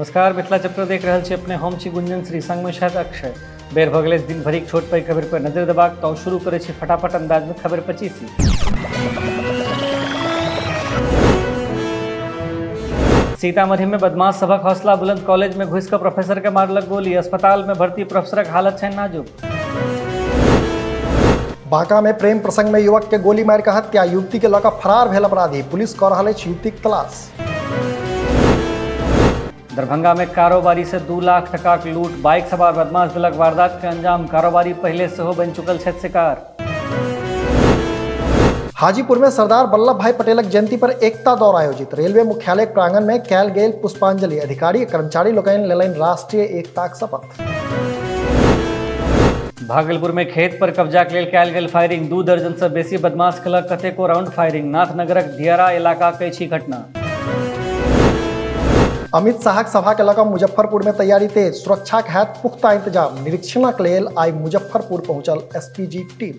नमस्कार, मिथिला चैप्टर देख रहल छी अपने। हम छी गुंजन श्री, संगमे छथि अक्षय। बेर भऽ गेलै दिन भरिक छोट पैघ खबर पर नजर देबाक, तऽ शुरू करै छी फटाफट अंदाजमे खबर 25। सीतामढ़ी में बदमाश सभक हौसला बुलंद, कॉलेज में घुसि कऽ प्रोफेसर के मारलक गोली, अस्पताल में भर्ती प्रोफेसरक हालत छनि नाजुक। बांका में प्रेम प्रसंग में युवक के गोली मारि कऽ हत्या, युवती के लऽ कऽ फरार भेल अपराधी, पुलिस कऽ रहल अछि युवतीक तलाश। दरभंगा में कारोबारी से 2 लाख टकाक लूट, बाइक सवार बदमाश देलक वारदात के अंजाम, कारोबारी पहिले सेहो बनि चुकल छथि शिकार। हाजीपुर में सरदार वल्लभ भाई पटेलक जयंती पर एकता दौड़ आयोजित, रेलवे मुख्यालय प्रांगण में कयल गेल पुष्पांजलि, अधिकारी कर्मचारी लोकनि लेलनि राष्ट्रीय एकताक शपथ। भागलपुर में खेत पर कब्जा के लेल कयल गेल फायरिंग, 2 दर्जन से बेसी बदमाश केलक कतेको राउंड फायरिंग, नाथनगरक दियारा इलाका के छी घटना। अमित शाहक सभा के लऽ मुजफ्फरपुर में तैयारी तेज, सुरक्षाक हैत पुख्ता इंतजाम, निरीक्षणक लेल आइ मुजफ्फरपुर पहुंचल एसपीजी टीम।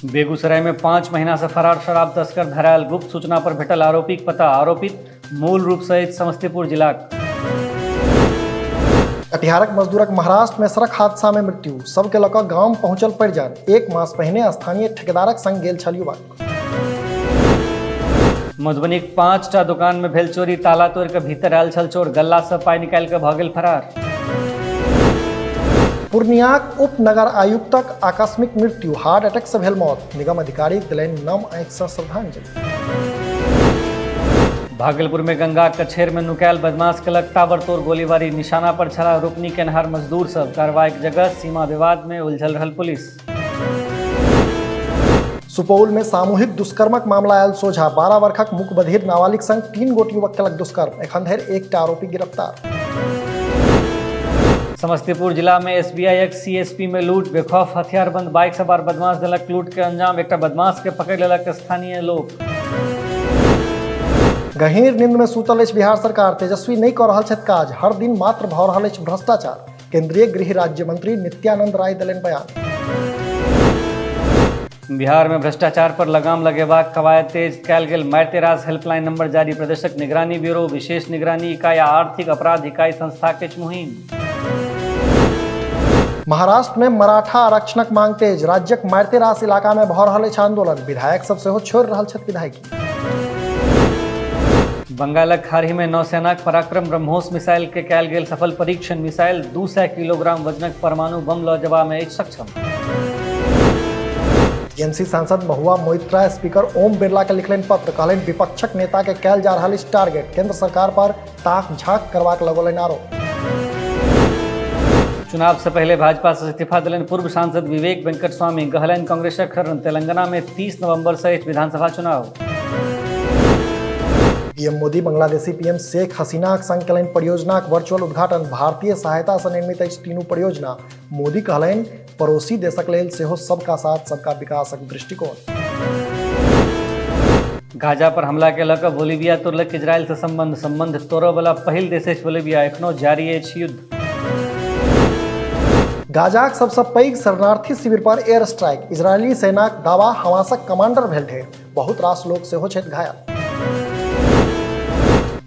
बेगूसराय में 5 महीना से फरार शराब तस्कर धरायल, गुप्त सूचना पर भेटल आरोपीक पता, आरोपित मूल रूप से अछि समस्तीपुर जिलाक। कटिहारक मजदूरक महाराष्ट्र में सड़क हादसा में मृत्यु, सबके लऽ कऽ गाम पहुंचल परिजन, 1 मास पहिने स्थानीय ठेकेदारक संग गेल छल युवक। मधुबनीक 5टा दुकान में भेल चोरी, ताला तोड़ के भीतर आयल छल चोर, गल्ला से पाई निकालि के भऽ गेल फरार। पूर्णियाक उप नगर आयुक्तक आकस्मिक मृत्यु, हार्ट अटैक से भेल मौत, निगम अधिकारी देलनि नम आँखि से श्रद्धांजलि। भागलपुर में गंगा कछेर में नुकायल बदमाश केलक ताबड़तोड़ गोलीबारी, निशाना पर छला रोपनी केनहार मजदूर सब, कार्रवाईक जगह सीमा विवाद में उलझल रहल पुलिस। सुपौल में सामूहिक दुष्कर्मक मामला आयल सोझा, 12 वर्षक मूक बधिर नाबालिग संग 3 गोट युवक केलक दुष्कर्म, एखन धरि 1 आरोपी गिरफ्तार। समस्तीपुर जिला में एसबीआई सीएसपी में लूट, बेखौफ हथियारबंद बाइक सवार बदमाश देलक लूट के अंजाम, एकटा बदमाश के पकड़ लेलक स्थानीय लोक। गहीर नींद में सूतल अछि बिहार सरकार, तेजस्वी नहीं कऽ रहल छथि काज, हर दिन मात्र भऽ रहल अछि भ्रष्टाचार, केंद्रीय गृह राज्य मंत्री नित्यानंद राय देलनि बयान। बिहार में भ्रष्टाचार पर लगाम लगेबाक कवायद तेज कयल गेल, मारिते रास हेल्पलाइन नंबर जारी, प्रदेशक निगरानी ब्यूरो, विशेष निगरानी इकाई आ आर्थिक अपराध इकाई संस्था के मुहिम। महाराष्ट्र में मराठा आरक्षणक मांग तेज, राज्यक मारिते रास इलाका में भऽ रहल अछि आंदोलन, विधायक सब सेहो छोड़ि रहल छथि विधायकी। बंगालक खाड़ी में नौसेनाक पराक्रम ब्रह्मोस मिसाइल के कयल गेल सफल परीक्षण, मिसाइल 200 किलोग्राम वजनक परमाणु बम लऽ जबा में अछि सक्षम। टीएमसी सांसद महुआ मोइत्रा स्पीकर ओम बिरला के लिखलनि पत्र, कहलनि विपक्षक नेता के कयल जा रहल अछि टारगेट, केंद्र सरकार पर ताक झाँक करबाक लगौलनि आरोप। चुनाव से पहले भाजपा से इस्तीफा देलनि पूर्व सांसद विवेक वेंकटस्वामी, गहलनि कांग्रेसक खरण, तेलंगाना में 30 नवंबर से अछि विधानसभा चुनाव। पीएम मोदी बांग्लादेशी पीएम शेख हसीनाक संग केलनि परियोजनाक वर्चुअल उद्घाटन, भारतीय सहायता से निर्मित अछि तीनू परियोजना, मोदी कहलनि पड़ोसी देशक लेल सेहो सबका साथ सबका विकासक दृष्टिकोण। गाजा पर हमला के लऽ कऽ बोलीविया तोड़लक इजरायल से संबंध, संबंध तोड़ऽ वाला पहिल देश अछि बोलीविया, एखनो जारी अछि युद्ध। गाजाक सबसँ पैघ शरणार्थी शिविर पर एयर स्ट्राइक, इजरायली सेनाक दावा हमासक कमांडर भेल ढेर, बहुत रास लोक सेहो छथि घायल।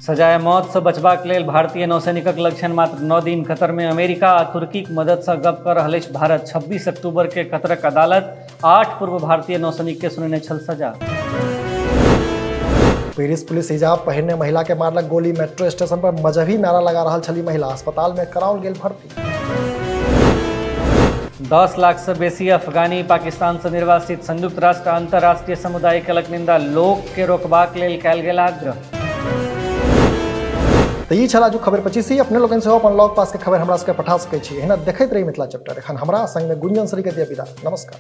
सजाए मौत से बचबाक लेल भारतीय नौसैनिकक लक्षण मात्र 9 दिन, कतर में अमेरिका आ तुर्कीक मदद से गप कर रहल अछि भारत, 26 अक्टूबर के कतरक अदालत 8 पूर्व भारतीय नौसैनिक के सुनेने छल सजा। पेरिस पुलिस हिजाब पहिरने महिला के मारलक गोली, मेट्रो स्टेशन पर मजहबी नारा लगा रहल छली महिला, अस्पताल में कराओल गेल भर्ती। 10 लाख से बेसी अफगानी पाकिस्तान से निर्वासित, संयुक्त राष्ट्र अंतर्राष्ट्रीय समुदाय केलक निंदा, लोक के रोकबाक लेल कयल गेल आग्रह। तऽ ई छल आजुक खबर 25। अपने लोकनि सेहो अपन लग पास के खबर हमरा सबके पठा सकै छी। एहिना देखैत रही मिथिला चैप्टर। एखन हमरा संगमे गुंजन श्री के दिअ विदा। नमस्कार।